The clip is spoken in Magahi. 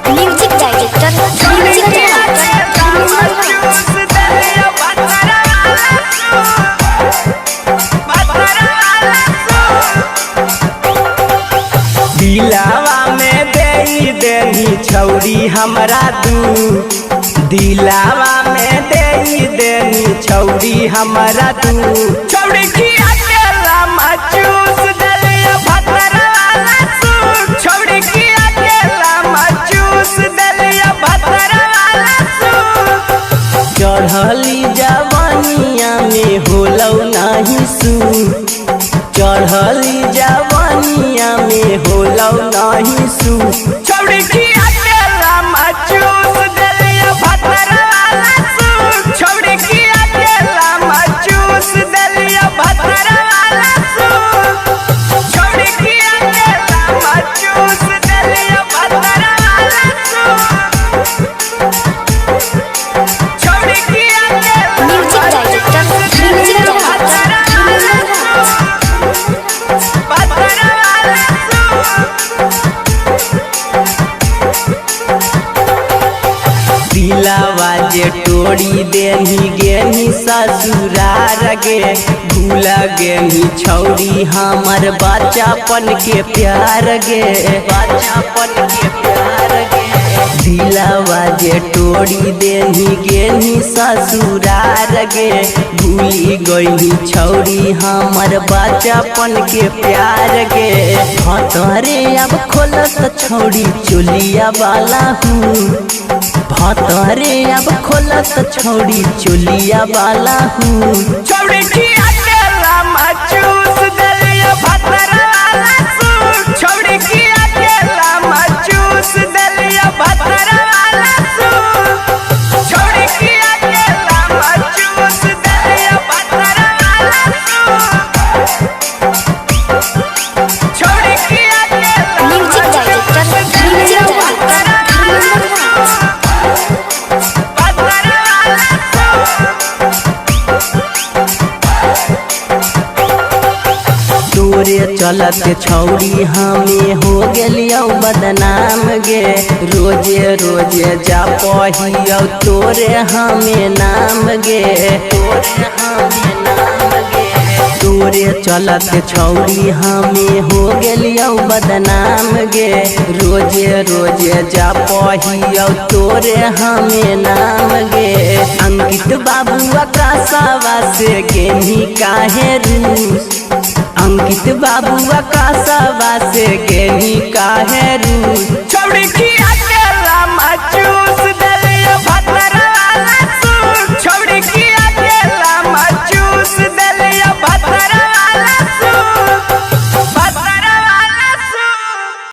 Music director, music director. दिलावा में दे देनी छौरी हमरा तू, दिलावा में दे देनी छौरी हमरा तू। छौरी किया केला मचूस दलिया भतरा वाला सूट। छौरी किया केला मचूस दलिया भतरा वाला सूट। चढ़ली जवानिया में होलौ नाही सू, चढ़ली जवानिया में होलौ नाही सू। छौरी किया केला मचूस दलिया भतरा वाला सूट। छौरी किया केला मचूस दलिया भतरा वाला सूट। छौरी किया केला मचूस दलिया भतरा वाला सूट। छौरी किया केला Music director, music director. दिलावा जे तोड़ी देनी गेनी ससुरार गे, भूला गेनी छौरी हमर बच्चापन के प्यार गे, बच्चापन के प्यार गे। दिलावा जे तोड़ी देनी गेनी ससुरार गे, भूली गईनी छौरी हमर बच्चापन के प्यार गे। हतरे अब खोलत छौरी चोलिया वाला हूँ, भतरे अब खोलत छौरी चोलिया वाला हूँ। छौरी किया केला मचूस दलिया भतरा वाला सूट। छौरी किया केला मचूस दलिया भतरा वाला सूट। छौरी किया केला मचूस दलिया भतरा वाला सूट। छौरी किया केला Music director, music director. तोरे चलत छौरी हमें हो गेलियौ बदनाम गे, रोजे रोजे जा पहियौ तोरे हमें नाम गे, तोरे हमें नाम गे। तोरे चलत छौरी हमें हो गेलियौ बदनाम गे, रोजे रोजे जा पहियौ तोरे हमें नाम गे। अंकित बाबू आकाशवा से गेनी काहे रूस, अंकित बाबू आकाशवा से गेनी काहे रूस। छौरी किया